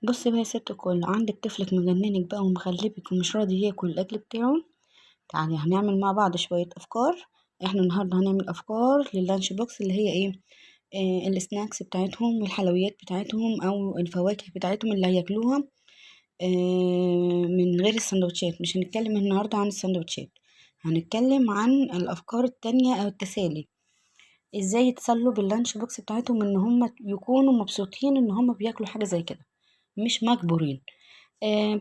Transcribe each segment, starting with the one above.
بصي بقى يا ست الكل، عندك طفلك مجننك بقى ومغلبك ومش راضي ياكل الاكل بتاعه. تعالي هنعمل مع بعض شوية افكار. احنا النهارده هنعمل افكار لل lunch box اللي هي ايه، ال snacks بتاعتهم والحلويات بتاعتهم او الفواكه بتاعتهم اللي هياكلوها، من غير السندوتشات. مش هنتكلم النهارده عن السندوتشات، هنتكلم عن الافكار التانية او التسالي، ازاي يتسلوا بال lunch box بتاعتهم ان هم يكونوا مبسوطين ان هم بياكلوا حاجة زي كده، مش مجبورين.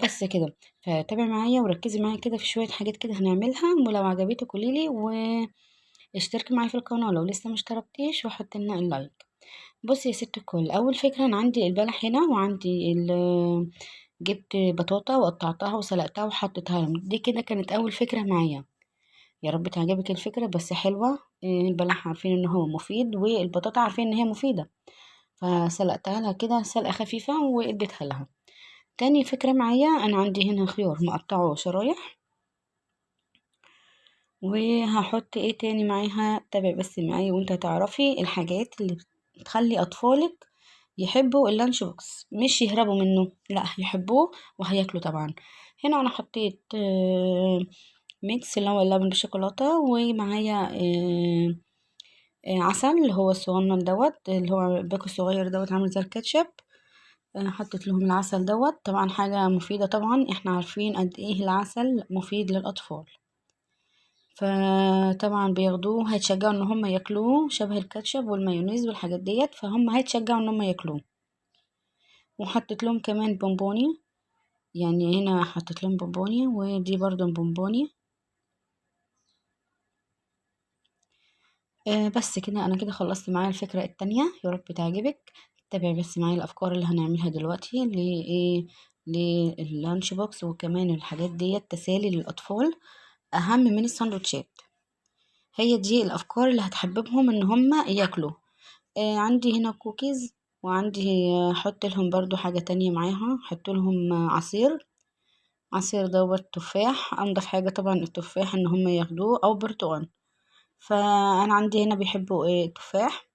بس كده. فتابعي معايا وركزي معايا كده في شوية حاجات كده هنعملها، ولو عجبتك قوليلي واشتركي معايا في القناة لو لسه ما اشتركتيش، وحطي لنا ال like. بصي يا ست الكل، اول فكرة انا عندي البلح هنا، وعندي جبت بطاطا وقطعتها وسلقتها وحطيتها لهم. دي كده كانت اول فكرة معايا، يا رب تعجبك الفكرة، بس حلوة. البلح عارفين ان هو مفيد، والبطاطا عارفين ان هي مفيدة، فسلقتها لها كده سلقه خفيفة واديتها لها. تاني فكرة معايا، انا عندي هنا خيار مقطعه شرايح، وهحط ايه تاني معاها. تابع بس معايا وانت هتعرفي الحاجات اللي بتخلي اطفالك يحبوا ال lunch box، مش يهربوا منه، لا يحبوه وهياكلوا طبعا. هنا انا حطيت mix اللي هو اللبن بالشوكولاته، ومعايا عسل اللي هو الصغنن دوت، اللي هو الباكو الصغير دوت عامل زي الكاتشب. حطيت لهم العسل دوت، طبعا حاجة مفيدة، طبعا احنا عارفين قد ايه العسل مفيد للأطفال، فطبعا بياخدوه هيتشجعوا ان هم ياكلوه، شبه الكاتشب والمايونيز والحاجات ديت، فهم هيتشجعوا ان هم ياكلوه. وحطيت لهم كمان بونبوني، يعني هنا حطيت لهم بونبوني، ودي برضو بونبوني. بس كده انا كده خلصت معايا الفكرة التانية، يا رب تعجبك. تابعي بس معايا الافكار اللي هنعملها دلوقتي لل lunch box، وكمان الحاجات ديت تسالي للاطفال اهم من السندوتشات. هي دي الافكار اللي هتحببهم ان هم ياكلوا. عندي هنا كوكيز، وعندي احط لهم برضو حاجة تانية معاها، احط لهم عصير، عصير دوت تفاح، انضف حاجة طبعا التفاح ان هم ياخدوه، او برتقال. فانا عندي هنا بيحبوا التفاح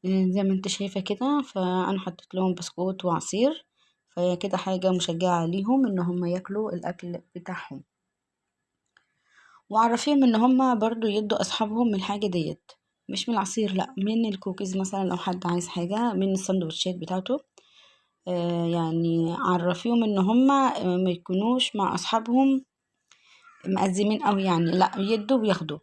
زي ما انت شايفة كده، فانا حطيت لهم بسكوت وعصير، فهي كده حاجة مشجعة ليهم ان هم ياكلوا الاكل بتاعهم. وعرفيهم ان هم برضو يدوا اصحابهم من الحاجة ديت، مش من العصير، لا من الكوكيز مثلا لو حد عايز حاجة من السندوتشات بتاعته. عرفيهم ان هم ما يكونوش مع اصحابهم مأزمين قوي، لا يدوا وياخدوا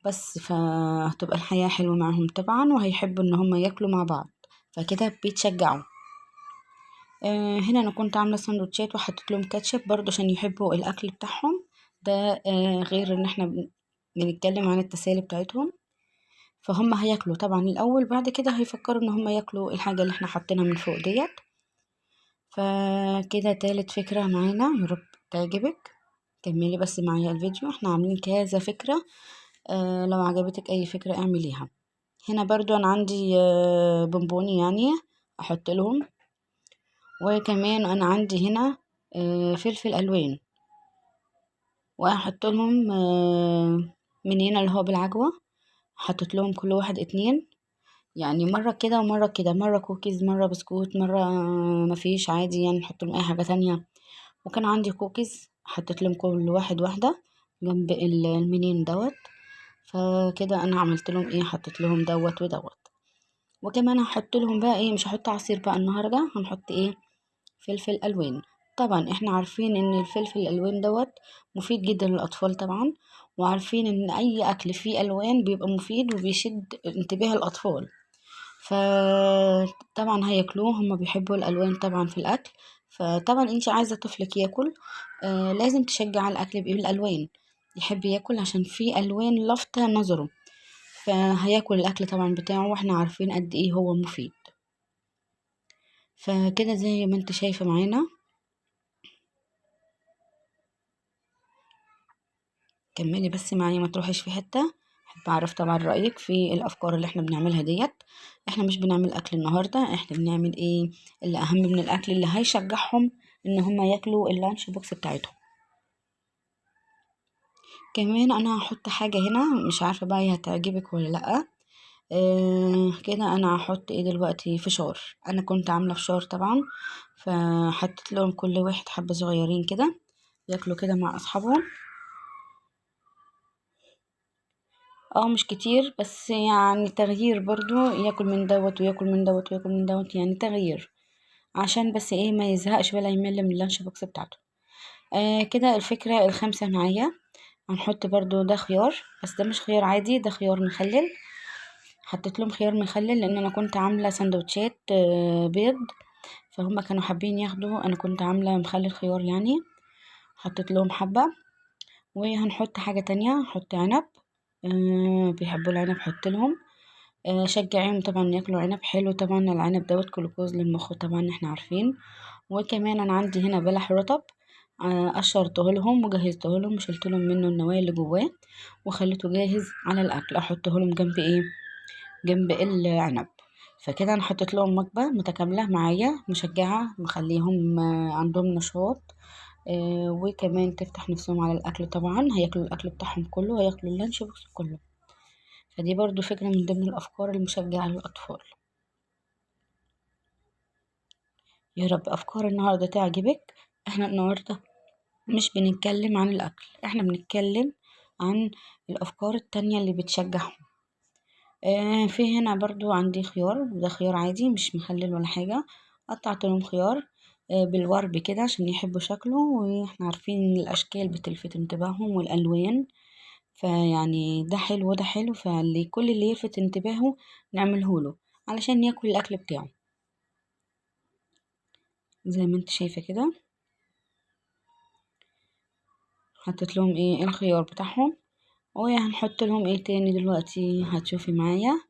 بس، فهتبقى الحياة حلوة معاهم طبعا، وهيحبوا ان هم ياكلوا مع بعض، فكده بيتشجعوا. هنا انا كنت عاملة سندوتشات وحطيت لهم كاتشب برضو عشان يحبوا الاكل بتاعهم ده، غير ان احنا بنتكلم عن التسالي بتاعتهم، فهم هياكلوا طبعا الاول، بعد كده هيفكروا ان هم ياكلوا الحاجة اللي احنا حاطينها من فوق ديت. فكده تالت فكرة معانا، يا رب تعجبك. كملي بس معايا الفيديو، احنا عاملين كذا فكرة، لو عجبتك اي فكرة اعمليها. هنا برضو انا عندي، بونبوني احط لهم، وكمان انا عندي هنا، فلفل الوان، واحط لهم، من هنا اللي هو بالعجوة، حطيت لهم كل واحد 2، يعني مرة كده ومرة كده، مرة كوكيز مرة بسكوت مرة مفيش عادي، نحط لهم اي حاجة تانية. وكان عندي كوكيز حطيت لهم كل واحد واحدة جنب المنين دوت، فكده انا عملت لهم ايه، حطيت لهم دوت ودوت. وكمان هحط لهم بقى ايه، مش هحط عصير بقى النهارده، هنحط ايه، فلفل الوان. طبعا احنا عارفين ان الفلفل الالوان دوت مفيد جدا للاطفال طبعا، وعارفين ان اي اكل فيه الوان بيبقى مفيد وبيشد انتباه الاطفال، فطبعا هياكلوه، هما بيحبوا الالوان طبعا في الاكل. فطبعا انت عايزه طفلك ياكل، لازم تشجع على الاكل بالالوان، يحب ياكل عشان في الوان لافته نظره، فهياكل الاكل طبعا بتاعه، واحنا عارفين قد ايه هو مفيد. فكده زي ما انت شايفه معانا، كملي بس معايا ما تروحيش في حته. احب اعرف طبعا رايك في الافكار اللي احنا بنعملها ديت. احنا مش بنعمل اكل النهارده، احنا بنعمل ايه اللي اهم من الاكل، اللي هيشجعهم ان هم ياكلوا ال lunch box بتاعتهم. كمان انا هحط حاجه هنا مش عارفه بقى هي هتعجبك ولا لا، كده انا هحط ايه دلوقتي؟ فشار. انا كنت عامله فشار طبعا، فحطيت لهم كل واحد حبه صغيرين كده ياكلوا كده مع اصحابهم. مش كتير بس يعني تغيير برضو، ياكل من دوت وياكل من دوت وياكل من دوت، يعني تغيير عشان بس ايه ما يزهقش ولا يمل من ال lunch box بتاعته. كده الفكرة الخامسة معايا. هنحط برضو ده خيار، بس ده مش خيار عادي، ده خيار مخلل. حطيت لهم خيار مخلل لان انا كنت عاملة سندوتشات بيض، فهم كانوا حابين ياخدوا، انا كنت عاملة مخلل خيار يعني. حطيت لهم حبة. وهنحط حاجة تانية، هنحط عنب. بيحبوا العنب، حط لهم. شجعيهم طبعا ياكلوا عنب، حلو طبعا العنب دوت جلوكوز للمخ طبعا احنا عارفين. وكمان انا عندي هنا بلح رطب، قشرته لهم وجهزته لهم وشلت لهم منه النوايا اللي جواه وخليته جاهز على الاكل، احطه لهم جنب ايه؟ جنب العنب. فكده انا حطيت لهم وجبه متكامله معايا، مشجعه، مخليهم عندهم نشاط، وكمان تفتح نفسهم على الاكل. طبعا هياكلوا الاكل بتاعهم كله، هياكلوا ال lunch box كله. فدي برضو فكرة من ضمن الأفكار المشجعة للأطفال. يا رب أفكار النهاردة تعجبك. احنا النهاردة مش بنتكلم عن الأكل، احنا بنتكلم عن الأفكار التانية اللي بتشجعهم. في هنا برضو عندي خيار، ده خيار عادي مش مخلل ولا حاجة، قطعت لهم خيار بالورب كده عشان يحبوا شكله، واحنا عارفين ان الأشكال بتلفت انتباههم والألوان، فيعني ده حلو وده حلو، فاللي كل اللي يلفت انتباهه نعمله له علشان ياكل الأكل بتاعه زي ما انت شايفة كده. حطيت لهم ايه الخيار بتاعهم. وهنحط لهم ايه تاني دلوقتي هتشوفي معايا.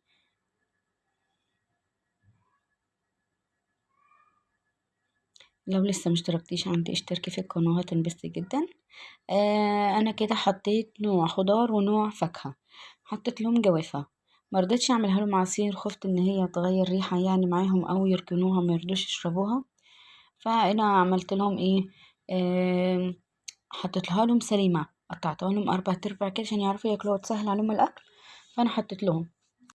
لو لسه مشتركتيش عندي اشتركي في القناة، هتنبسطي جدا. انا كده حطيت نوع خضار ونوع فاكهة، حطيت لهم جوافة، ما رضيتش اعملها لهم عصير، خفت ان هي تغير ريحة يعني معاهم او يركنوها ما يرضوش يشربوها. فانا عملت لهم ايه، حطيت لهم سليمة، قطعتها لهم 4 ارباع كده عشان يعرفوا ياكلوها وتسهل عليهم الاكل. فانا حطيت لهم